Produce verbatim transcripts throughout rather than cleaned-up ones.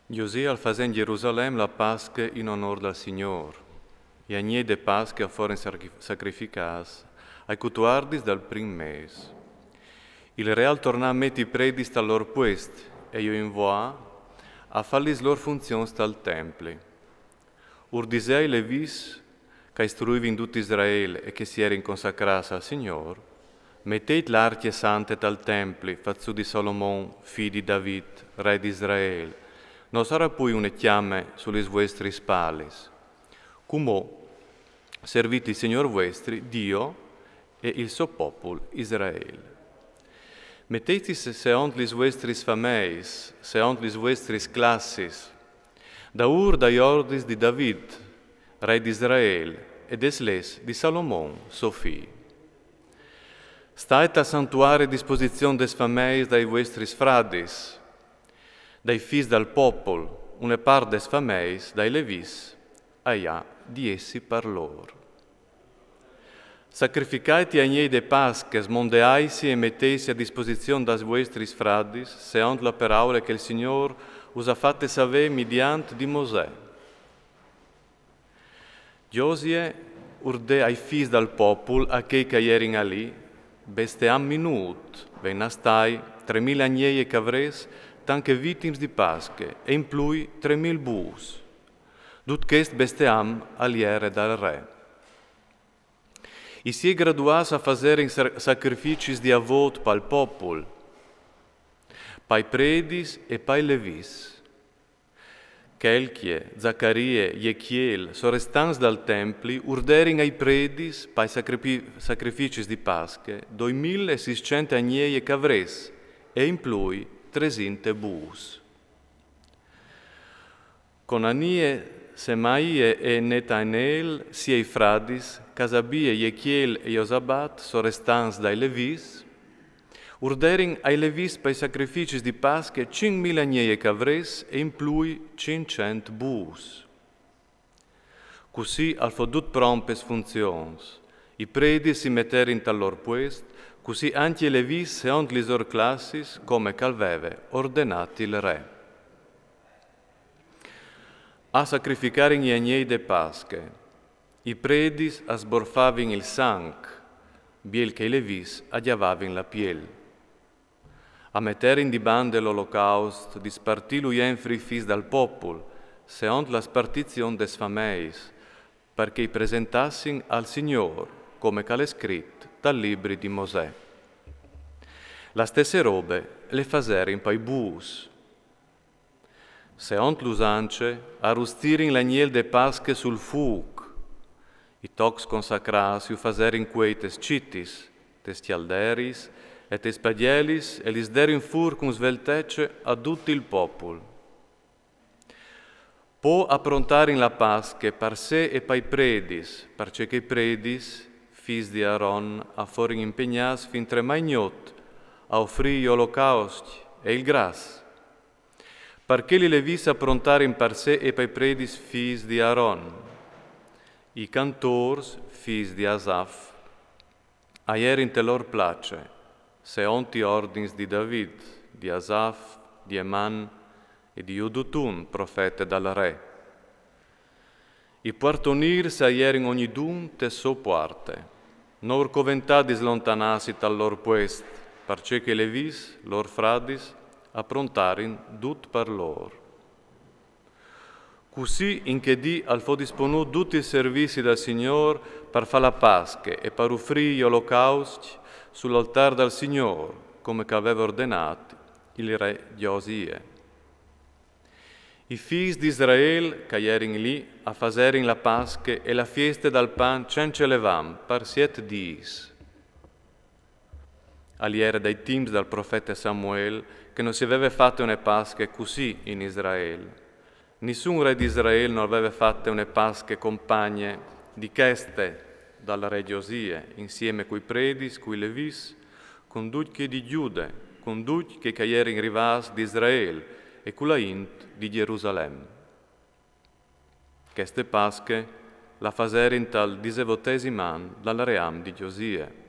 Giosie al fasè in Gjerusalem la Pasche in onôr dal Signôr. I agnei de Pasche a forin sacri-, sacrificâts ai cutuardis dal prin mês. Il re al tornà a meti i predis tal lôr puest e ju invoà a fâ lis lôr funzions tal templi. Ur disè ai levîs che a istruivin dut Israel e che si jerin consacrâts al Signôr: Metêt la arcje sante tal templi, fat sù di Salomon, fi di David, re di Israel. No sarà plui une cjame su lis vuestris spalis. Cumò servite il Signôr vuestri Diu e il so popul Israel. Metêtsi seont lis vuestris fameis, seont lis vuestris classis, daûr dai ordis di David, re di Israel, e des leis di Salomon, so fi. Stât al santuari a disposizion des fameis dai vuestris fradis, dai fîs dal popul, une part des fameis dai levîs a à di jessi par lôr. Sacrificait i agnei de Pasche, smondeaitsi e metêtsi a disposizion dai vuestris fradis, seont la peraule che il Signôr us à fate savê midiant di Mosè. Giosie ur dè ai fîs dal popul, a chei che a jerin alì: Besteam minût, vegnin a stâi trê mil agnei e cavrês, tant che vitims di Pasche, e in plui trê mil bûs. Dut chest besteam al jere dal re. I siei graduâts a faserin sa-, sacrificis di avôt pal popul, pai predis e pai levîs. Chelchie, Zacarie, Jechiel, sorestants dal templi, ur derin ai predis pai sacrifi-, sacrificis di Pasche doi mil e sîscent agnei e cavrês, e in plui tresinte bûs. Conanie, Semaie e Netaneel, siei fradis, Casabie, Jechiel e Josabat, sorestants dai levîs, ur derin ai levîs pai sacrificis di Pasche cinc mil agnei e cavrês e in plui cinccent bûs. Cussì al fo dut pront pes funzions. I predis si meterin tal lôr puest, cussì ancje i levîs seont lis lôr classis, come che al veve ordenât il re. A sacrificarin i agnei de Pasche. I predis a sborfavin il sanc, biel che i levîs a gjavavin la piel. A meterin di bande l'olocaust, di spartîlu jenfri i fîs dal popul, seont la spartizion des fameis, par che i presentassin al Signôr, come che al è scrit tal libri di Mosè. La stesse robe le faserin pai bûs. Seont l'usance, a rustirin l'agnel de Pasche sul fûc. I tocs consacrâts ju faserin cuei tes citis, tes cjalderis e tes pagjelis, e lis derin fûr cun sveltece a dut il popul. Po a prontarin la Pasche par se e pai predis, parcè che i predis, fîs di Aron, a forin impegnâts fin tremai gnot a ofrî i olocauscj e il gras. Par chel i levîs a prontarin par se e pai predis, fîs di Aron. I cantôrs, fîs di Asaf, a jerin te lôr place, seont i ordins di David, di Asaf, di Eman e di Judutun, profete dal re. I puartonîrs a jerin ognidun te sô puarte. No ur coventà di slontanâsi tal lôr puest, parcè che i levîs, lôr fradis, a prontarin dut par lôr. Cussì in chê dì al fo disponût dut il servizi dal Signôr par fâ la Pasche e par ufrî i olocauscj sul altâr dal Signôr, come che al veve ordenât il re Giosie. I fîs di Israel che a jerin li a faserin la Pasche e la fieste dal pan cence levàm par siet dîs. Al jere dai timps dal profete Samuel che no si veve fate une Pasche cussì in Israel. Nissun re di Israel no al veve fate une Pasche compagne di cheste dal re Giosie, insieme cui predis, cui levîs, cun ducj chei di Gjude, cun ducj chei che a jerin rivâts di Israel e cu la int di Gjerusalem. Cheste Pasche la faserin tal disevotesim an dal ream di Giosie.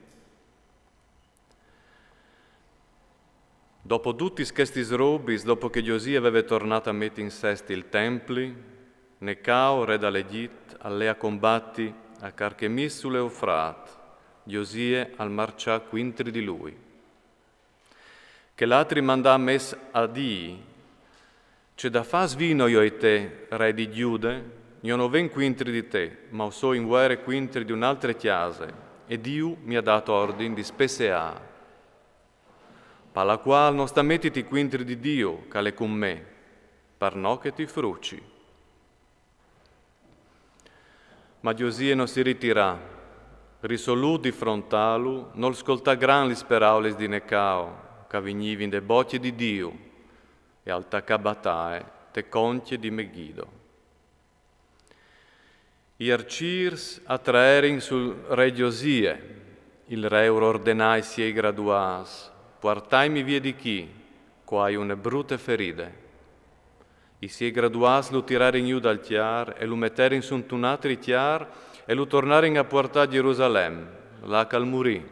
Dopo dutis chestis robis, dopo che Giosie veve tornât a meti in sest il templi, Necao, re dal Egjit, al lè a combati a Carchemìs sul Eufrat. Giosie al marcià cuintri di lui. Chel altri mandà a mès a dî: Ce da fâ svino jo e te, re di Gjude? Jo no ven cuintri di te, ma o soi in vuere cuintri di une altre cjase, e Diu mi à dât ordin di spesseâ. Par la cuâl no sta metiti cuintri di Diu, che al è cun me, par no che ti fruci. Ma Giosie no si ritirà. Risolût di frontâlu, nol scoltà grant lis peraulis di Necao, che a vignivin de bocje di Diu, e al tacà batâ te contje di Megiddo. I arcîrs a traerin sul re Giosie. Il re ur ordenà ai siei graduâts: Puartaimi vie di chi, che o ai une brute feride. I siei graduâts lu tirarin jù dal cjar e lu meterin suntun altri cjar e lu tornarin a puartâ a Gjerusalem, là che al murì.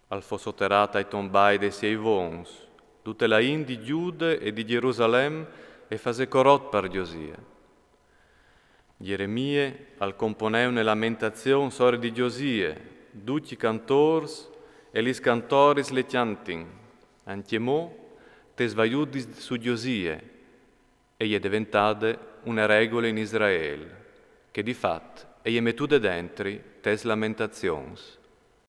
Al fo soterât tai tombai dai siei vons. Dute la int di Gjude e di Gjerusalem e fasè corot par Giosie. Gjeremie al componè une lamentazion sore di Giosie, ducj i cantôrs e lis cantoris le cjantin: Ancjemò tes vaiudis su Giosie e je deventade une regule in Israel, che di fat e je metude dentri tes lamentazions.